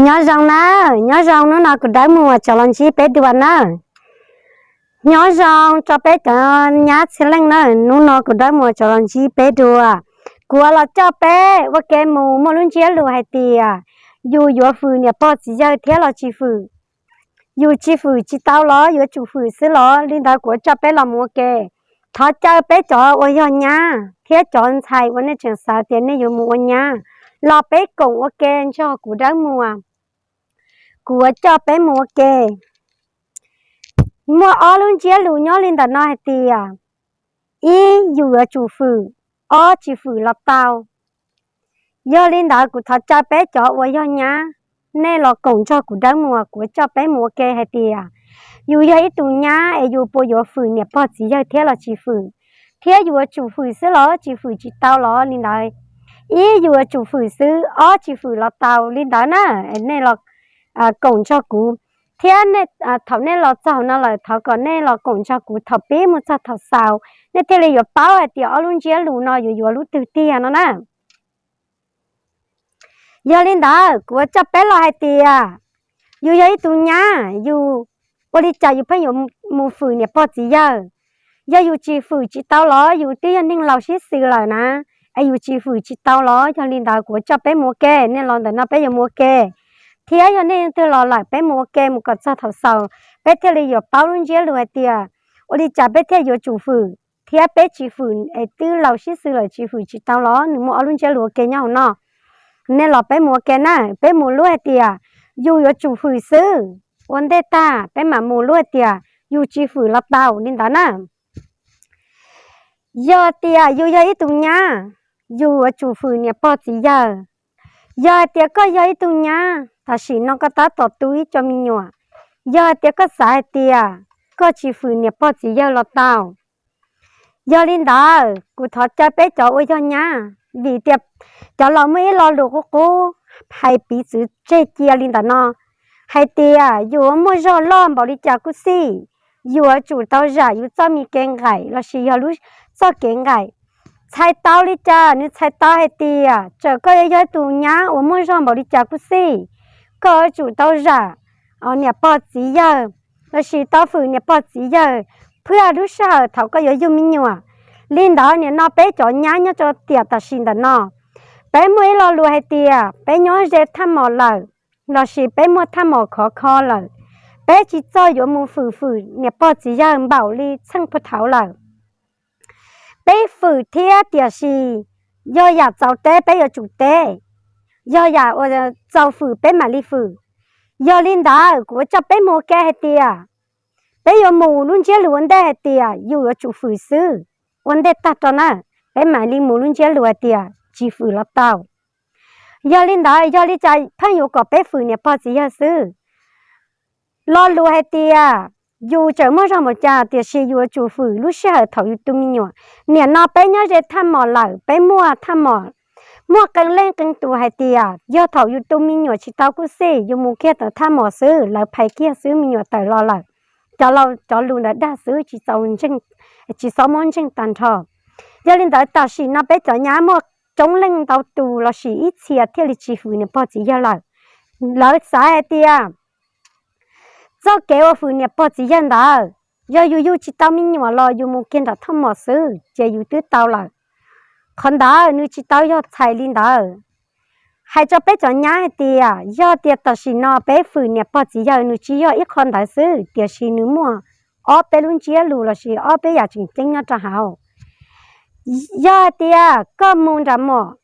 Nyob zoo nawb, nyob zoo, hnub no kuv Dawb Muas tso los ntsib peb dua nawb. Nyob zoo rau peb cov nyab txhia leej nawb, hnub no kuv Dawb Muas tso los ntsib peb dua. Kuv los coj peb ua ke mus muaj lub ntsiab lus hais tias yus yuav fwm niam pog txiv yawg thiab los tsis fwm. Yus tsis fwm tsis tau los yuav tsum fwm xwb los? Li ntawd kuv coj peb los mus ua ke. Thov caw peb cov uas yog nyab thiab cov ntxhais uas nej tseem xav tias nej yuav mus ua nyab los peb koom ua ke nrog kuv Dawb Muas. Kuv yuav coj peb mus ua ke. Muaj ob lub ntsiab lus nyob li ntawm no hais tias, ib, yus yuav tsum fwm, ob, tsis fwm los tau. Yog li ntawd kuv thov caw peb cov uas yog nyab, nej los koom nrog kuv Dawb Muas, kuv yuav coj peb mus ua ke hais tias yus yog ib tug nyab es yus puas yuav fwm niam pog txiv yawg thiab los tsis fwm, thiab yus yuav tsum fwm xwb los tsis fwm tsis tau los? Li ntawd, ib, yus yuav tsum fwm xwb, ob, tsis fwm los tau. Li ntawd na, nej los koom nrog kuv, thiab thaum nej los txog no lawm thov kom nej los koom nrog kuv thaum pib mus txog thaum xaus, nej thiaj li yuav paub hais tias ob lub ntsiab lus no yuav yuav lub twg tiag no na. Yog li ntawd kuv yuav coj peb los hais tias yus yog ib tug nyab, yus ua li cas yus pheej yuav mus fwm niam pog txiv yawg? Yog yus tsis fwm tsis tau los? Yus twb yog neeg laus sib xws lawm na, es yus tsis fwm tsis tau los? Yog li ntawd kuv yuav coj peb mus ua ke, nej los ntawm no peb yuav mus ua ke, thiab yog nej leej twg los lawm peb mus ua ke mus kom txog thaum xaus, peb thiaj li yuav paub lub ntsiab lus hais tias ua li cas peb thiaj yuav tsum fwm thiab peb tsis fwm es twb laus sib xws lawm tsis fwm tsis tau los? Nws muaj ob lub ntsiab lus ua ke nyob hauv no. Nej los peb mus ua ke na, peb mus lub hais tias yus yuav tsum fwm xwb, ua ntej tag peb mam mus lub hais tias yus tsis fwm los tau. Li ntawd na, yog tias yus yog ib tug nyab, yus yuav tsum fwm niam pog txiv yawg. Yog hais tias koj yog ib tug nyab, tam sim no koj tab tom tu ib co me nyuam, yog hais tias koj xav hais tias koj tsis fwm niam pog txiv yawg los tau, yog li ntawd kuv thov caw peb cov uas yog nyab, vim tias cov laus muaj ib lo lus qub qub hais piv txwv tseg cia li ntawm no hais tias yus muaj zog loj npaum li cas kuj xij, yus yuav tsum tau zam yus txoj me kev nqaim lossis yog lub txoj kev nqaim. Txhais tau li cas? Nws txhais tau hais tias txawm koj yuav yog ib tug nyab uas muaj zog npaum li cas kuj xij, koj yuav tsum tau zam niam pog txiv yawg lossis tau fwm niam pog txiv yawg phwj lub sij hawm thaum koj yuav yug me nyuam. Li ntawd nim no peb cov nyab nyob rau tiam tam sim ntawm no, peb muaj ib lo lus hais tias peb nyob ze thaj mos lawm lossis peb muaj thaj mos khov kho lawm, peb tsis txog yuav mus fwm fwm niam pog txiv yawg npaum li txheej puag thaud lawm. Peb fwm thiab tiam sis yog yam txaus teb peb yuav tsum teb, yog yam uas txaus fwm peb mam li fwm. Yog li ntawd kuv yuav coj peb mus ua ke hais tias peb yuav mus lub ntsiab lus ua ntej hais tias yus yuav tsum fwm xwb, ua ntej tag rau na, peb mam li mus lub ntsiab lus hais tias tsis fwm los tau. Yog li ntawd yog li cas pheej yuav kom peb fwm niam pog txiv yawg xwb? Lo lus hais tias yus txawm muaj zog npaum cas tiam sis yus yuav tsum fwm lub sij hawm thaum yus tu me nyuam. Nim no peb nyob ze thaj mos lawm, peb muaj thaj mos, muaj qee leej qee tus hais tias yog thaum yus tu me nyuam tsis tau kuj xij, yus mus kiag tom thaj mos xwb, lawv phais kiag xwb me nyuam tawm los lawm. Cov laus cov lus ntawd dag xwb, tsis txhob muab ntseeg tag nrho. Yog li ntawd tam sim no peb cov nyab muaj coob leej ntau tus lossis ib txhia thiaj li tsis fwm niam pog txiv yawg lawm. Lawv xav hais tias txoj kev uas fwm niam pog txiv yawg ntawd, yog yus yug tsis tau me nyuam los yus mus kiag nram thaj mos xwb ces yus twb tau lawm. Qhov ntawd nws tsis tau yog txhais li ntawd. Hais rau peb cov nyab hais tias yog tias tam sim no peb fwm niam pog txiv yawg nws tsis yog ib qho ntawd xwb, tiam sis nws muaj ob peb lub ntsiab lus lossis ob peb yam tseem ceeb nyob rau hauv. Yog hais tias koj mus nram mos,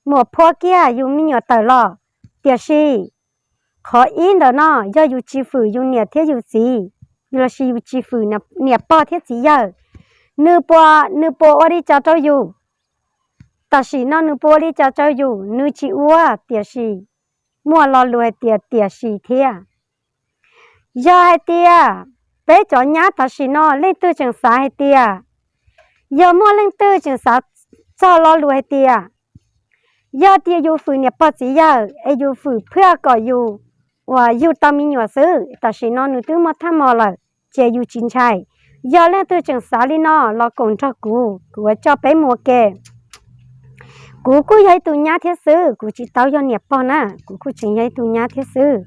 mos phua kiag yus me nyuam tawm los, tiam sis qhov ib ntawm no yog yus tsis fwm yus niam thiab yus txiv, lossis yus tsis fwm niam pog thiab txiv yawg, nws puas, nws puas ua li cas rau yus? Tam sim no nws puas ua li cas rau yus? Nws tsis ua, tiam sis muaj lo lus hais tias tiam sis thiab. Yog hais tias peb cov nyab tam sim no leej twg tseem xav hais tias, yog muaj leej twg tseem xav txog lo lus hais tias yog tias yus fwm niam pog txiv yawg es yus fwm phwj kom yus uas yug tau me nyuam xwb, tam sim no nws twb muaj thaj mos lawm, ces yus tsis ntshai. Yog leej twg tseem xav li no los koom nrog kuv, kuv yuav coj peb mus ua ke. Kuv kuj yog ib tug nyab thiab xwb, kuv tsis tau yog niam pog na, kuv kuj tseem yog ib tug nyab thiab xwb.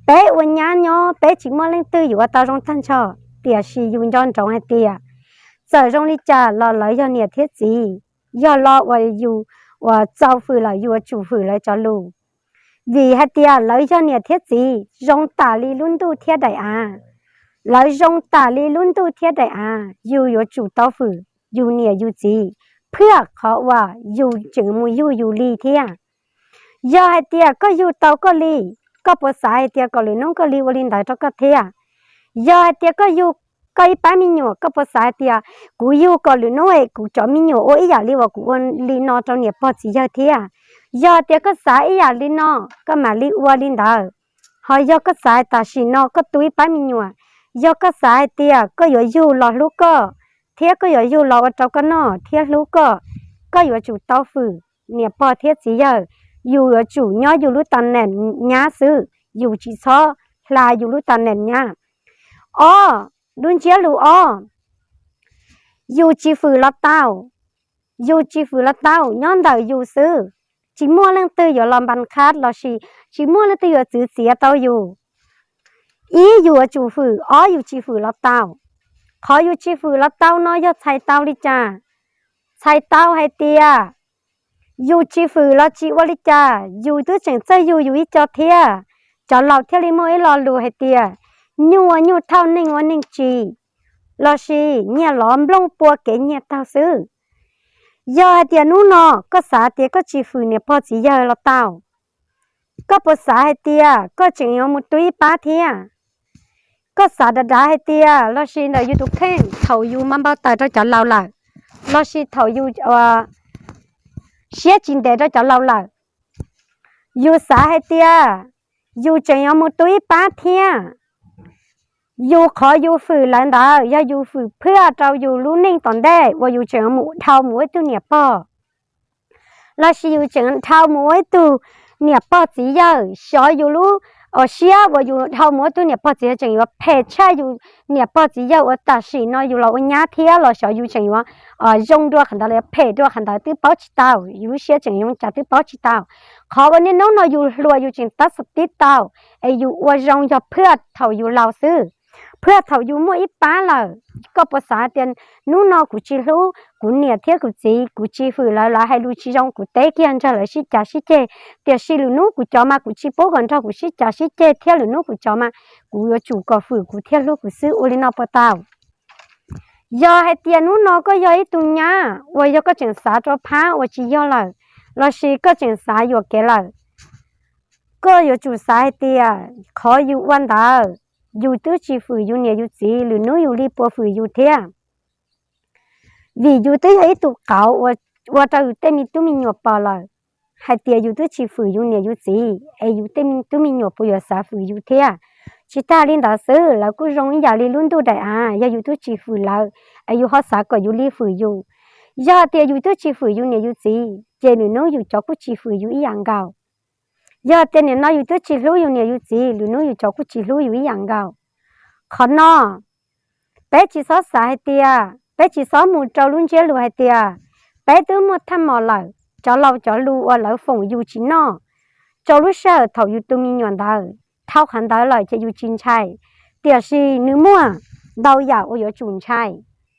Peb ua nyab nyob peb tsis muaj leej twg yuav ua tau zoo tag nrho, tiam sis yus nco ntsoov hais tias txawm zoo li cas los lawv yog niam thiab txiv, yog lo uas yus uas txaus hwm lawm yus yuav tsum hwm lawv cov lus. Vim hais tias lawv yog niam thiab txiv zoo tam li lub ntuj thiab daim av. Lawv zoo tam li lub ntuj thiab daim av, yus yuav tsum tau hwm yus niam yus txiv, phwaj qhov uas yus tseem mus yug yus li thiab. Yog hais tias koj yug tau koj li, koj puas xav hais tias kom lwm hnub koj li ua li ntawd rau koj thiab? Yog hais tias koj yug koj ib pab me nyuam, koj puas xav hais tias kuv yug kom lwm hnub kuv cov me nyuam ua ib yam li uas kuv ua li no rau niam pog txiv yawg thiab? Yog tias koj xav ib yam li no, koj mam li ua li ntawd. Ho yog koj xav hais tam sim no koj tu ib pab me nyuam, yog koj xav hais tias koj yuav yug los hlub koj, thiab koj yuav yug los ua rau koj noj thiab hlub koj, koj yuav tsum tau hwm niam pog thiab txiv yawg. Yus yuav tsum nyob yus lub tam neem nyab xwb, yus tsis txhob hla yus lub tam neem nyab. Ob, lub ntsiab lus ob, yus tsis hwm los tau. Yus tsis hwm los tau, nyob ntawm yus xwb. Tsis muaj leej twg yuav los npas khab lossis tsis muaj leej twg yuav txwv txiav tau yus. Ib, yus yuav tsum hwm, ob, yus tsis hwm los tau. Qhov yus tsis hwm los tau no yog txhais tau li cas? Txhais tau hais tias yus tsis hwm los tsis ua li cas, yus twb tseem txawj yug yus ib co thiab. Cov laus thiaj li muaj ib lo lus hais tias nyuj ua nyuj thauj, neeg ua neeg tsim, lossis nyias lov nplooj pua kev nyias taug xwb. Yog hais tias hnub no koj xav tias koj tsis hwm niam pog txiv yawg los tau, koj puas xav hais tias koj tseem yuav mus tu ib pab thiab? Koj xav dav dav hais tias lossis ntawm yus tus kheej thaum yus mas npau taws rau cov laus lawm, lossis thaum yus siab tsis ntev rau cov laus lawm, yus xav hais tias yus tseem yuav mus tu ib pab thiab? Yus qhov yus hwm lawv ntawd yog yus hwm phwaj rau yus lub neej tom ntej uas yus tseem yuav mus dhau mus ua ib tug niam pog, lossis yus tseem dhau mus ua ib tug niam pog txiv yawg, xyov yus lub siab uas yus dhau mus ua tug niam pog txiv yawg tseem yuav phem tshaj yus niam pog txiv yawg uas tam sim no yus los ua nyab thiab los xyov yus tseem yuav zoo dua qhov ntawd los phem dua qhov ntawd twb paub tsis tau, yus lub siab tseem zoo cas twb paub tsis tau. Qhov uas niaj hnub no yus hluas yus tseem tab xav tib tau, es yus ua zoo yog phwaj thaum yus laus xwb, phwaj thaum yus muaj ib pab lawm. Koj puas xav tias hnub no kuv tsis hlub kuv niam thiab kuv txiv, kuv tsis hwm lawv, lawv hais lus tsis zoo kuv teb kiag nrog lawv sib cav sib ceg, tiam sis lwm hnub kuv cov mas kuv tsis pub kom nrog kuv sib cav sib ceg thiab lwm hnub kuv cov mas kuv yuav tsum kom hwm kuv thiab hlub kuv xwb, ua li no puas tau? Yog hais tias hnub no koj yog ib tug nyab uas yog koj tseem xav rau phab uas tsis yog lawm, lossis koj tseem xav yuam kev lawm, koj yuav tsum xav hais tias qhov yus ua ntawd, yus twb tsis hwm yus niam yus txiv, lwm hnub yus li puas hwm yus thiab? Vim yus twb yog ib tug qauv ua rau yus tej me tub me nyuam pom lawm hais tias yus twb tsis hwm yus niam yus txiv, es yus tej me tub me nyuam puas yuav xav hwm yus thiab? Tsis tag li ntawd xwb, lawv kuj zoo ib yam li lub ntuj daim av, yog yus twb tsis hwm lawv, es yus ho xav kom yus li hwm yus. Yog tias yus twb tsis hwm yus niam yus txiv, ces lwm hnub yus cov kuj tsis hwm yus ib yam nkaus. Yog tias nim no yus twb tsis hlub yus niam yus txiv, lwm hnub yus cov kuj tsis hlub yus ib yam nkaus. Qhov no, peb tsis txhob xav hais tias, peb tsis txhob mus rau lub ntsiab lus hais tias peb twb muaj thaj mos lawm, cov laus cov lus uas lawv foom yus tsis noj rau lub sij hawm thaum yus tus me nyuam ntawd, dhau qhov ntawd lawm ces yus tsis ntshai. Tiam sis nws muaj ntau yam uas yuav tsum ntshai,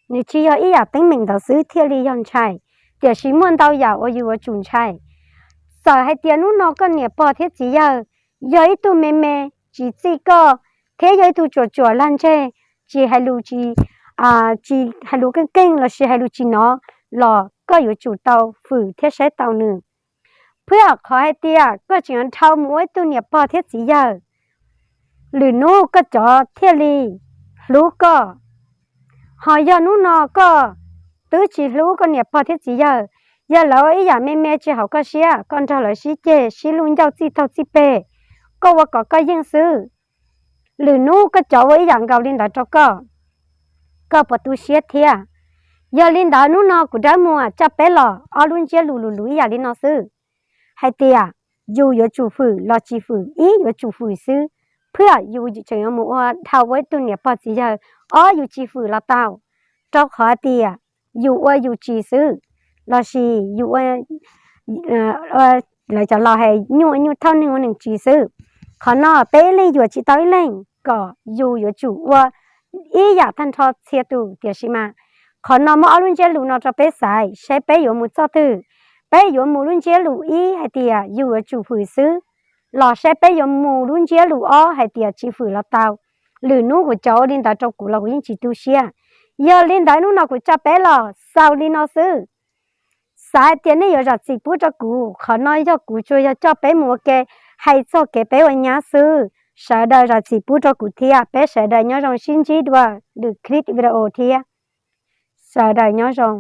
nws tsis yog ib yam teeb meem ntawd xwb thiaj li yog ntshai, tiam sis muaj ntau yam uas yus yuav tsum ntshai. Txawm hais tias hnub no koj niam pog thiab txiv yawg yog ib tug me me, tsis txij koj, thiab yog ib tug tsuam tsuam lag ntseg, tsis hais lus tsis, tsis hais lus keej keej lossis hais lus tsis nov, los koj yuav tsum tau hwm thiab saib taus nws. Phwj qhov hais tias koj tseem dhau mus ua ib tug niam pog thiab txiv yawg, lwm hnub koj cov thiaj li hlub koj. Ho yog hnub no koj twb tsis hlub koj niam pog thiab txiv yawg, yog lawv ua ib yam me me tsis haum koj siab, koj nrog lawv sib ceg sib luj ncauj txij taug txij peg, koj ua kom koj yeej xwb, lwm hnub koj cov ua ib yam nkaus li ntawd rau koj, koj puas tu siab thiab? Yog li ntawd hnub no kuv Dawb Muas coj peb los ob lub ntsiab lus lus lus ib yam li no xwb, hais tias yus yuav tsum hwm los tsis hwm, ib, yuav tsum hwm xwb, phwj yus tseem yuav mus ua dhau ua ib tug niam pog txiv yawg. Ob, yus tsis hwm los tau, rau qhov tias yus ua yus tsis xwb, lossis yus ua lawv cov laus hais nyuj nyuj thauj neeg ua neeg tsis xwb. Qhov no peb ib leeg yuam tsis tau ib leeg kom yus yuav tsum ua ib yam tag nrho txhia tus. Tiam sis mas qhov no muab ob lub ntsiab lus no rau peb xaiv saib peb yuav mus txoj twg. Peb yuav mus lub ntsiab lus ib hais tias yus yuav tsum hwm xwb, los saib peb yuav mus lub ntsiab lus ob hais tias tsis hwm los tau. Lwm hnub kuv cov ua li ntawd rau kuv los kuv yeej tsis tu siab. Yog li ntawd hnub no kuv tso peb los xaus li no xwb. Xav hais tias nej yuav zam txim pub rau kuv, qhov no yog kuv tsuas yog coj peb mus ua ke, hais txog kev peb ua nyab xwb. Sawv daws zam txim pub rau kuv thiab, peb sawv daws nyob zoo, sib ntsib dua lwm clip video thiab. Sawv daws nyob zoo.